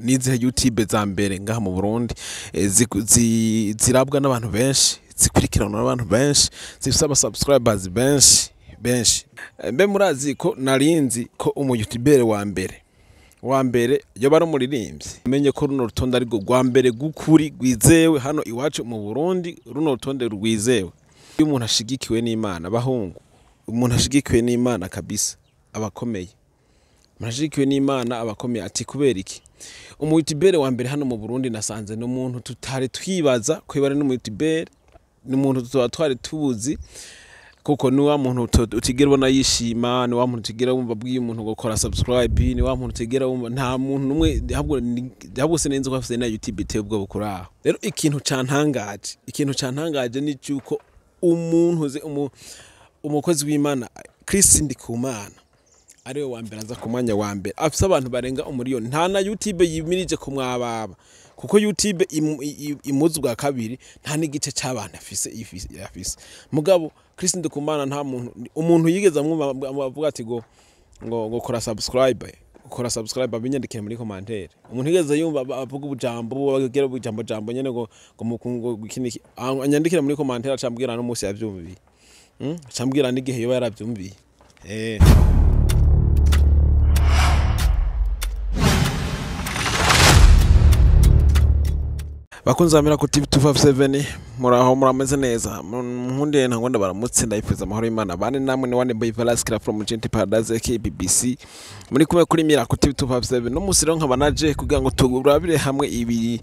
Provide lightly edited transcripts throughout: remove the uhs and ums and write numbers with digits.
Nizihe YouTube za mbere ngaha mu Burundi zirabwa n'abantu benshi, zikurikiranwa n'abantu benshi, zifise aba subscribers benshi benshi? Mbe murazi ko narinzi ko umu YouTuber wa mbere yoba ari umuririmbyi? Menye ko runo rutonde ari rwo rwa mbere gukuri rwizewe hano iwacu mu Burundi, runo rutonde rwizewe. Iyo umuntu ashigikiwe n'Imana, bahungu, umuntu ashigikiwe n'Imana kabisa abakomeye, umuntu ashigikiwe n'Imana abakomeye. Ati kubera iki? Umu YouTuber wa mbere hano mu Burundi nasanze ni umuntu tutari twibaza ko yoba ari n'umu YouTuber, ni umuntu tuba twari tubuzi, kuko ni wa muntu utigera ubona yishima, ni wa muntu utigera wumva abwiye umuntu ngo kora subscribe, ni wa muntu utigera wumva, nta muntu numwe, ahubwo sinenze ko afise na YouTube iteye ubwoba kuri aho. Rero ikintu cantangaje ni cyuko umuntu uzi umukozi w'Imana Chris Ndikumana ariwe wa mbere aza ku mwanya wa mbere, afise abantu barenga 1 miliyoni. Nta na YouTube yimirije kumwababa, kuko YouTube imuzi bwa kabiri nta n'igice c'abantu afise. Mugabo Chris Ndikumana nta muntu, umuntu yigeze amwumva avuga ati ngo kora subscribe, kora subscribe. Abinyandikire muri commentaire, umuntu yigeze yumva avuga ubujambo bagira ubujambo jambo nyene ngo ngo iki niki, anyandikire muri commentaire acambwira n'umunsi yavyumviye, Acambwira n'igihe yoba yaravyumviye. Bakunzi ba Miracle TV 257, muraho, murameze neza? Nkundiye ntango ndabaramutse, ndayifuza amahoro y'Imana bane namwe. Ni One Boy Velasquez from Gente Paradise aka BBC, muri kumwe kuri Miracle TV 257. No musi rero nkaba naje kugira ngo turabire hamwe ibi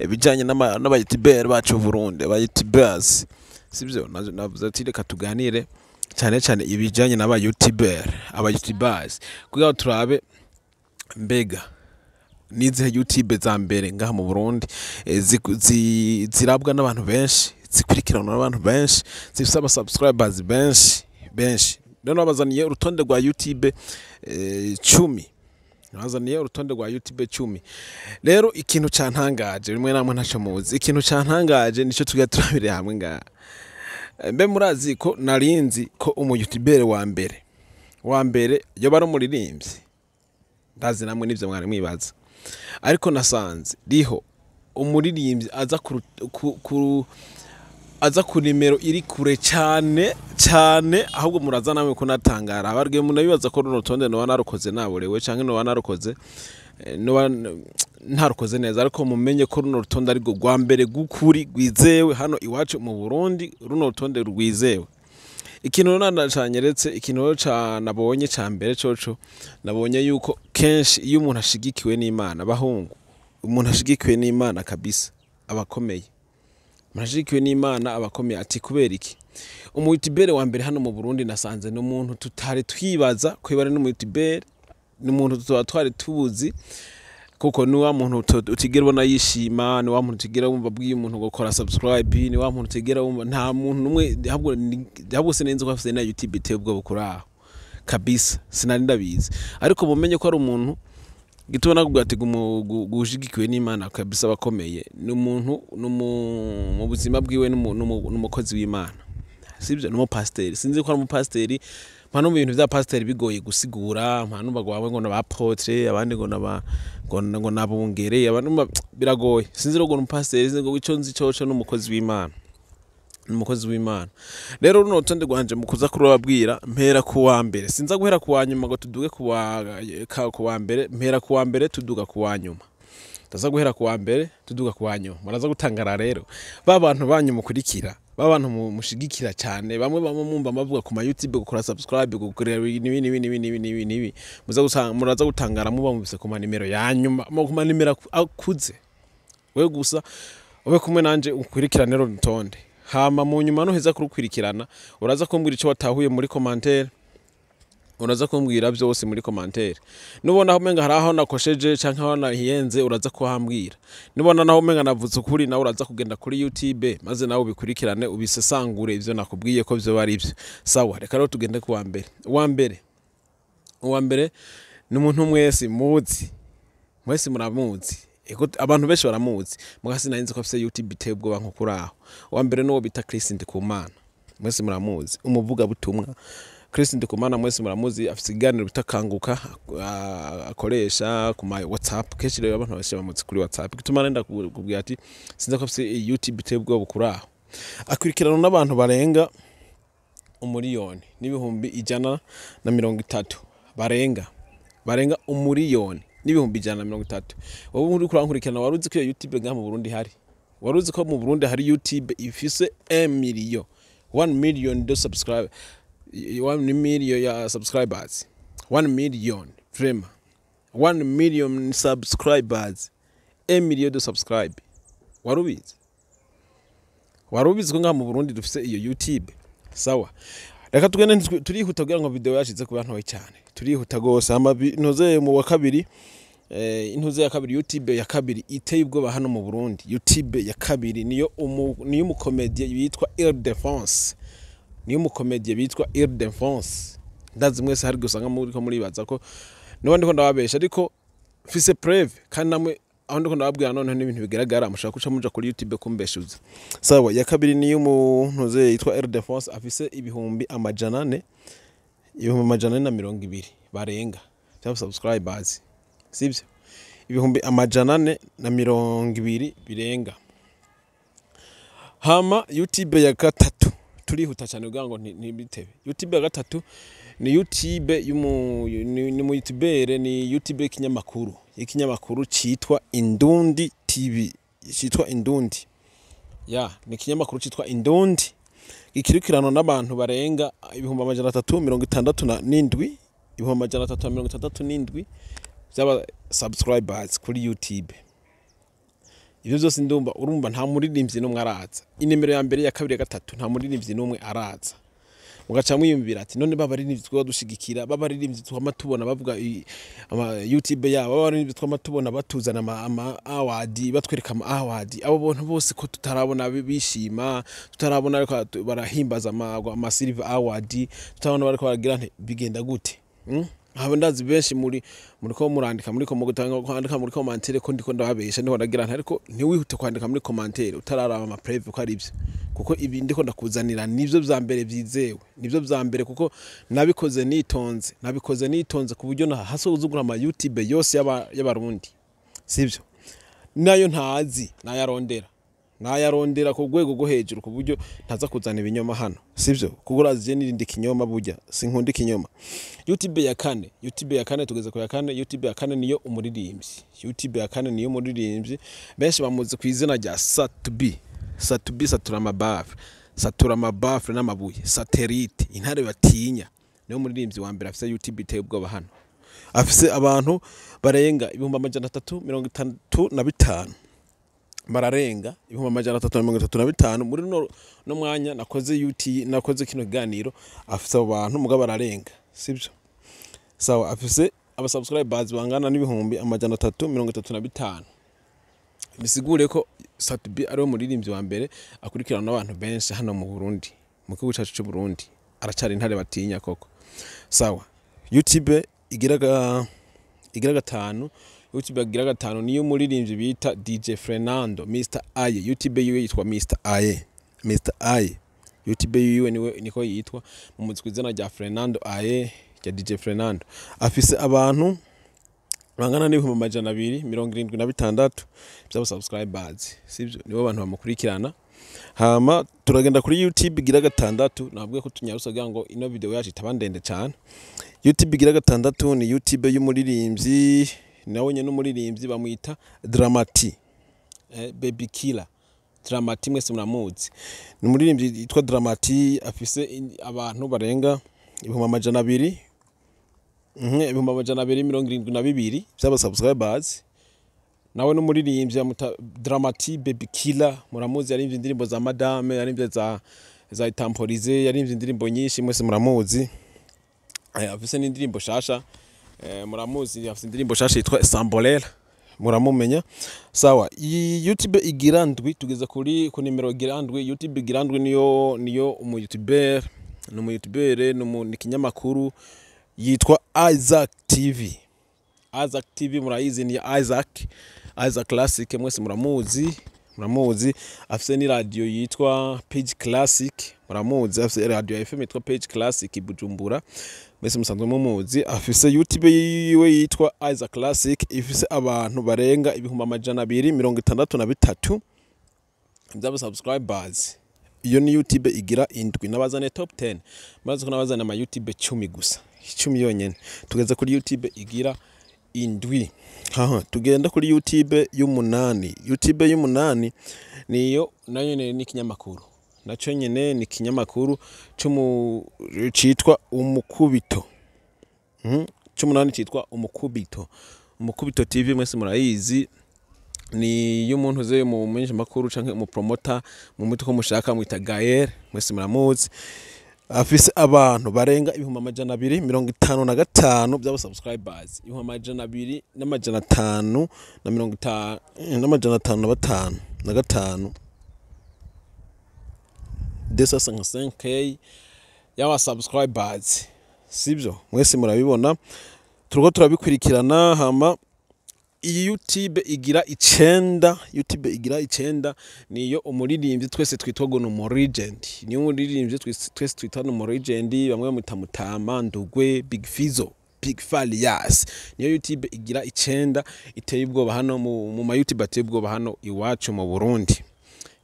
bijanye n'aba YouTuber bacu Burundi, aba YouTubers, sibyo? Navuze ati reka tuganire cyane cyane ibijanye n'aba YouTuber, aba YouTubers, kugira ngo turabe mbega nizihe YouTube za mbere ngaha mu Burundi zirabwa n'abantu benshi, zikurikiranwa n'abantu benshi, zifise aba subscribers benshi benshi. Rero nabazaniye urutonde rwa YouTube 10, nabazaniye urutonde rwa YouTube 10. Rero ikintu cantangaje, rimwe namwe ntaco muzi, ikintu cantangaje nico tugiye turabire hamwe ngaha. Mbe murazi ko narinzi ko umu YouTuber wa mbere yoba ari umuririmbyi? Ndazi namwe nivyo mwari mwibaza, ariko nasanze riho umuririmbyi aza ku nimero iri kure cyane cyane. Ahubwo muraza namwe kunatangara, abarwe munabibaza ko runo rutonde noba narukoze naborewe canke noba narukoze noba ntarukoze neza. Ariko mumenye ko runo rutonde ari rwo rwa mbere gukuri rwizewe hano iwacu mu Burundi, runo rutonde rwizewe. Ikintu nana canyeretse, ikintu ca nabonye ca mbere coco, nabonye yuko kenshi iyo umuntu ashigikiwe n'Imana, bahungu, umuntu ashigikiwe n'Imana kabisa abakomeye, umuntu ashigikiwe n'Imana abakomeye. Ati kubera iki? Umu YouTuber wa mbere hano mu Burundi nasanze ni umuntu tutari twibaza ko yoba ari n'umu YouTuber, ni umuntu tuba twari tubuzi, kuko ni wa muntu utigera ubona yishima, ni wa muntu utigera wumva abwiye umuntu ngo kora subscribe, ni wa muntu utigera wumva, nta muntu numwe, ahubwo sinenze ko afise na YouTube iteye ubwoba kuri aho kabisa, sinari ndabizi. Ariko mumenye ko ari umuntu gituma nakubwira ati gushigikiwe n'Imana kabisa abakomeye, ni umuntu mu buzima bwiwe n'umukozi w'Imana, sibyo? Ni umupasiteri, sinzi ko ari umupasiteri. Mpano mu bintu vya pasiteri bigoye gusigura, mpano bagwawe ngo naba apôtre, abandi ngo naba ngo nabungere, abandi biragoye. Sinzi rero ngo ni umupasiteri, sinzi ngo ico nzi coco n'umukozi w'Imana, umukozi w'Imana. Rero runo rutonde rwanje mu kuza kurababwira, mpera ku wa mbere, sinza guhera ku wa nyuma ngo tuduge ku wa mbere. Mpera ku wa mbere tuduga ku wa nyuma, ndaza guhera ku wa mbere tuduga ku wa nyuma. Muraza gutangara rero, ba bantu banyu mukurikira, ba bantu mushigikira cyane, bamwe bamwe mumva bavuga ku ma YouTube gukora subscribe, gukora ibi n'ibi n'ibi n'ibi n'ibi n'ibi n'ibi, muza gusanga muraza gutangara muba mubise ku manimero ya nyuma, ku manimero akuze. Wewe gusa ube kumwe nanje ukurikirane rero rutonde, hama mu nyuma nuheza kurukurikirana uraza kumbwira ico watahuye muri commentaire, uraza kumbwira byose muri commentaire. Nubona aho umenga hari aho nakosheje canke aho nahiyenze, uraza kuhambwira. Nubona naho umenga navuze ukuri, nawe uraza kugenda kuri YouTube maze nawe ubikurikirane, ubisesangure ivyo nakubwiye ko vyo bari ivyo. Sawa, reka rero tugende ku wa mbere. Uwa mbere ni umuntu mwese muzi, mwese muramuzi. Ego, abantu benshi baramuzi, muga sinari ko afise YouTube iteye ubwoba nko kuri aho. Uwa mbere nuwo bita Chris Ndikumana, mwese muramuzi, umuvuga butumwa. Chris Ndikumana mwese muramuzi, afise ikiganiro bita Kanguka, akoresha ku ma WhatsApp. Kenshi rero abantu benshi bamuzi kuri WhatsApp. Gituma nenda kubwira ati sinzi ko afise YouTube iteye ubwoba kuri aho. Akurikiranwa n'abantu barenga 1,130,000, barenga 1,130,000. Wowe uri kurankurikirana, wari uzi ko iyo YouTube ngaha mu Burundi hari? Wari uzi ko mu Burundi hari YouTube ifise 1 million, 1 million de subscribe, 1 million ya subscribers, 1 million vraiment, 1 million subscribers, 1 million de subscribe? Wari ubizi? Wari ubizi ko ngaha mu Burundi dufise iyo YouTube? Sawa, reka tugende, turihuta kugira ngo video yacu kuba ntoyi cyane. Turihuta gose. Hama ntuze mu wa kabiri, intuze ya kabiri, YouTube ya kabiri iteye ubwoba hano mu Burundi. YouTube ya kabiri niyo umukomedie yitwa Ildefonse, niyo umukomedie bitwa Ildefonse. Ndazi mwese hari gusanga muri ko muribaza ko niba ndiko ndababesha, ariko mfise preuve, kandi namwe aho ndiko ndababwira noneho n'ibintu bigaragara, mushaka kuca muja kuri YouTube kumbeshuza. Sawa, ya kabiri niyo umuntu yitwa Ildefonse, afise 400,000, 420,000 barenga cyangwa subscribers, sibyo? 420,000 birenga. Hama YouTube ya gatatu, turihuta cyane kugira ngo ntibitebe. YouTube ya gatatu ni YouTube y'umu ni mu YouTuber, ni YouTube y'ikinyamakuru, ikinyamakuru citwa Indundi TV, citwa Indundi. Ya, ni ikinyamakuru citwa Indundi gikurikiranwa n'abantu barenga 367,000, 367,000 by'aba subscribers kuri YouTube. Ibyo byose ndumva urumva nta muririmbyi n'umwe araza. Inimero ya mbere, ya kabiri, ya gatatu, nta muririmbyi n'umwe araza. Mugaca mwiyumvira ati none babaririmbyi twaba dushigikira, babaririmbyi twama tubona bavuga ama YouTube yabo, babaririmbyi twama tubona batuzana ama award, batwereka ama award, abo bantu bose ko tutarabona bishima, tutarabona ariko barahimbaza ama silver award, tutarabona bariko baragira nte, bigenda gute? Abo ndazi benshi muri ko murandika muri ko mugutanga kwandika muri commentaire ko ndiko ndababesha, ndiko ndagira nti, ariko ntiwihute kwandika muri commentaire utararaba ama preuve ko ari byo, kuko ibi ndiko ndakuzanira nivyo vya mbere vyizewe, nivyo vya mbere, kuko nabikoze nitonze, nabikoze nitonze ku buryo nahasuzugura ama YouTube yose y'abarundi, sivyo? Nayo ntazi nayarondera, nayarondera ku rwego rwo hejuru, ku buryo ntaza kuzana ibinyoma hano, sivyo? Kuko urazi je nirinde ikinyoma, burya sinkunda ikinyoma. YouTube ya kane, YouTube ya kane, tugeze ku ya kane. YouTube ya kane niyo umuririmbyi, YouTube ya kane niyo umuririmbyi benshi bamuzi ku izina rya Sat-B. Sat-B, satura amabafre, satura amabafre n'amabuye, satellite, intare batinya. Niyo muririmbyi wa mbere afise YouTube iteye ubwoba hano, afise abantu barenga 335,000, bararenga 335,000 muri no mwanya nakoze UT, nakoze kino kiganiro. Afise abo bantu mugabo bararenga, sibyo? Sawa, afise aba subscribers bangana n'335,000. Bisigure ko Sat-B ariwe muririmbyi wa mbere akurikirana n'abantu benshi hano mu Burundi, mu gihugu cyacu cy'u Burundi. Aracari intare batinya koko. Sawa, YouTube igira gatanu, YouTube igira gatanu niyo muririmbyi bita DJ Fernando, Mr Aye. YouTube yiwe yitwa Mr Aye, Mr Aye. YouTube yiwe niwe niko yitwa, mu ku izina rya Fernando Aye, rya DJ Fernando. Afise abantu bangana n'276,000 by'aba subscribers, sibyo? Nibo bantu bamukurikirana. Hama turagenda kuri YouTube igira gatandatu. Nabwiye ko tunyarusa kugira ngo ino video yacu itaba ndende cyane. YouTube igira gatandatu ni YouTube y'umuririmbyi, nawe nyene n'umuririmbyi, bamwita Dramati, Baby Killer. Dramati mwese muramuzi, ni umuririmbyi yitwa Dramati, afise abantu barenga 200,000, 272,000 by'aba subscribers. Nawe n'umuririmbyi amuta Dramati Baby Killer, muramuzi, yaririmbye indirimbo za Madame, yaririmbye za Itamporize, yaririmbye indirimbo nyinshi, mwese muramuzi. Afise n'indirimbo shasha, muramuzi, afise indirimbo shasha yitwa Sambolera, muramumenya. Sawa, iyi YouTube igira ndwi, tugeze kuri ku nimero igira ndwi. YouTube igira ndwi niyo umu YouTuber, ni umu YouTuber, ni ikinyamakuru yitwa Isaac TV. Isaac TV murayizi, ni Isaac, Isaac Classic, mwese muramuzi, muramuzi. Afise ni radio yitwa Page Classic, muramuzi. Muramuzi, afise radio ya FM yitwa Page Classic i Bujumbura, mwese musanzwe mumuzi. Afise YouTube yiwe yitwa Isaac Classic, ifise abantu barenga 263,000 by'aba subscribers. Iyo ni YouTube igira indwi. Nabazane top 10, maze ko nabazane ama YouTube 10 gusa, 10 yonyene. Tugeze kuri YouTube igira indwi. Haha, tugenda kuri YouTube y'umunani. YouTube y'umunani niyo nayo ni ikinyamakuru, naco nyene ni ikinyamakuru citwa Umukubito. C'umunani citwa Umukubito, Umukubito TV, mwese murayizi. Ni y'umuntu uze mu menyesha makuru canke umupromota mu mutwe ko mushaka, mwita Gael, mwese muramuzi. Afise abantu barenga 255,000 by'aba subscribers, 200 n'amajanatanu na mirongo itanu n'amajanatanu na batanu na gatanu, 255K y'aba subscribers, sibyo? Mwese murabibona, turiko turabikurikirana. Hama iyi YouTube igira icenda, YouTube igira icenda niyo umuririmbyi twese twitwa ngo ni umu legend. Niyo umuririmbyi twese twita ni umu legend, bamwe bamwita Mutama Ndugwe, Big Fizzo, Big Farious. Niyo YouTube igira icenda iteye ubwoba hano mu ma YouTube ateye ubwoba hano iwacu mu Burundi.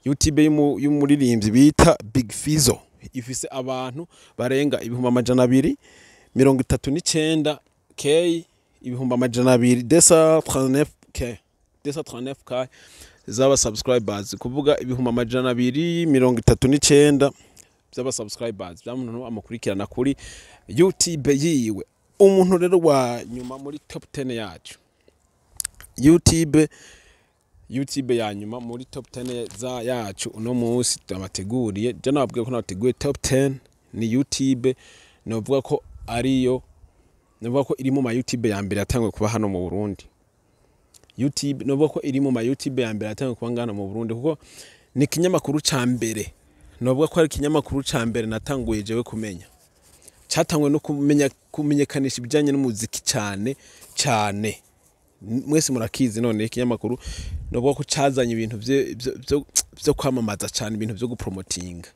YouTube y'umuririmbyi bita Big Fizzo ifise abantu barenga 239,000 K, 200,000 239K, 239K z'aba subscribers, kuvuga 239,000 by'aba subscribers by'umuntu amukurikirana kuri YouTube yiwe. Umuntu rero wa nyuma muri top 10 yacu, YouTube ya nyuma muri top 10 za yacu uno munsi tubateguriye, je nababwiye ko nabateguye top 10, ni YouTube novuga ko ariyo, novuga ko iri mu ma YouTube ya mbere yatanguye kuba hano mu Burundi. YouTube novuga ko iri mu ma YouTube ya mbere yatanguye kuba ngana mu Burundi, kuko ni ikinyamakuru ca mbere, novuga ko ari ikinyamakuru ca mbere natanguye jewe kumenya, catanguye no kumenya kumenyekanisha ibijanye n'umuziki cyane cyane. Mwese murakizi. None ikinyamakuru novuga ko cazanye ibintu vyo kwamamaza cyane, ibintu vyo gupromotinga,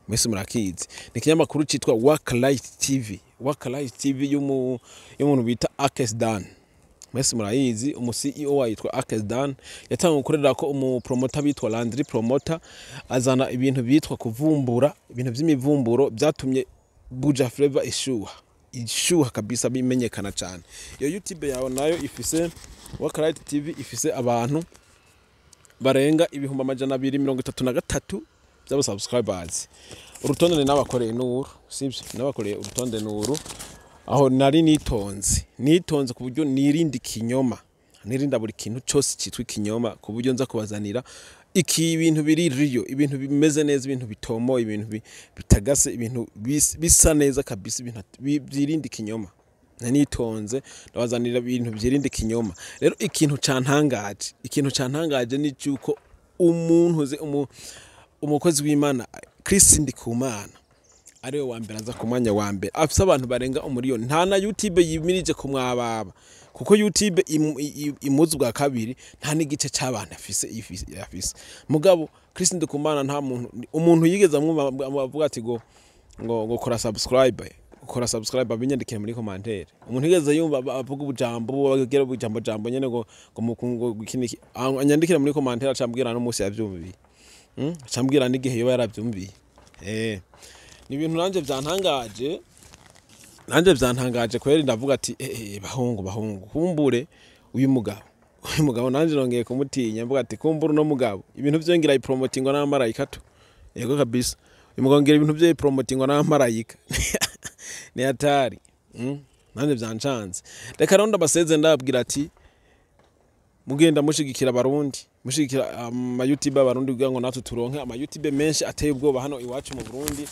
mwese murakizi. Ni ikinyamakuru citwa Worklight TV, Worklight TV y'umuntu bita Akes Dan, mwese murayizi. Umu CEO wayitwa Akes Dan, yatangiye gukorera ko umupromota bitwa Landry Promoter, azana ibintu bitwa kuvumbura, ibintu vy'imivumburo byatumye Buja Flavor ishuha, ishuha kabisa, bimenyekana cyane. Iyo YouTube yawe nayo ifise, Worklight TV ifise abantu barenga 233,000 by'aba subscribers. Urutonde ni nabakoreye nuru, sibyo? Nabakoreye urutonde nuru, aho nari nitonze, nitonze ku buryo nirinda ikinyoma, nirinda buri kintu cyose cyitwa ikinyoma, ku buryo nza kubazanira iki ibintu biri riyo, ibintu bimeze neza, ibintu bitomo, ibintu bitagase, ibintu bisa neza kabisa, ibintu byirinda ikinyoma. Nitonze ndabazanira ibintu byirinda ikinyoma. Rero ikintu cantangaje ni cyuko umuntu uzi umukozi w'Imana Chris Ndikumana ariwe wa mbere aza ku mwanya wa mbere, afise abantu barenga umuriyoni. Nta na YouTube yimirije kumwababa, kuko YouTube imuzi bwa kabiri nta n'igice c'abantu afise afise. Mugabo Chris Ndikumana nta muntu, umuntu yigeze amwumva avuga ati ngo kora subscribe, kora subscribe, abinyandikire muri commentaire. Umuntu yigeze yumva avuga ubujambo, agira ubujambo jambo nyene ngo mukungo iki niki, anyandikire muri commentaire, acambwira no munsi yavyumviye, Acambwira n'igihe yoba yaravyumviye. Ni ibintu nanje vyantangaje, nanje vyantangaje kweri. Ndavuga ati bahungu, bahungu, kumbure uyu mugabo nanje nongeye kumutinya. Mvuga ati kumbure uno mugabo ibintu vyo ngira ipromotingwa n'abamarayika tu. Yego kabisa, uyu mugabo ngira ibintu vyo ipromotingwa n'abamarayika, ni hatari. Nanje vyancanze. Reka rero ndabaseze, ndababwira ati mugenda mushigikira abarundi, mushigikira ama YouTube abarundi, kugira ngo natwe turonke ama YouTube menshi ateye ubwoba hano iwacu mu Burundi,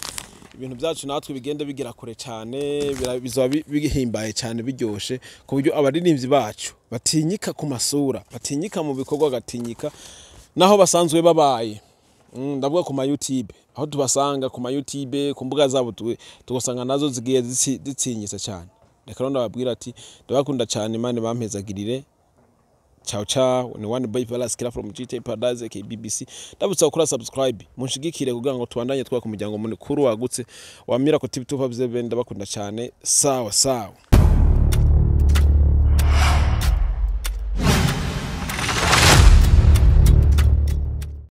ibintu byacu natwe bigenda bigera kure cyane, bizoba bihimbaye cyane, biryoshe, ku buryo abaririmbyi bacu batinyika ku masura, batinyika mu bikorwa, gatinyika naho basanzwe babaye. Ndavuga ku ma YouTube, aho tubasanga ku ma YouTube, ku mbuga zabo, tugasanga nazo zigiye zitinyitse cyane. Reka rero ndababwira ati ndabakunda cyane, Imana bampezagirire. Ciao ciao, ni One Boy Palace Killer from GTA Paradise aka BBC. Ndabutsa gukora subscribe, munshigikire kugira ngo tubandanye twaka umuryango mukuru wagutse wa Miracle TV 257. Ndabakunda cyane. Sawa sawa.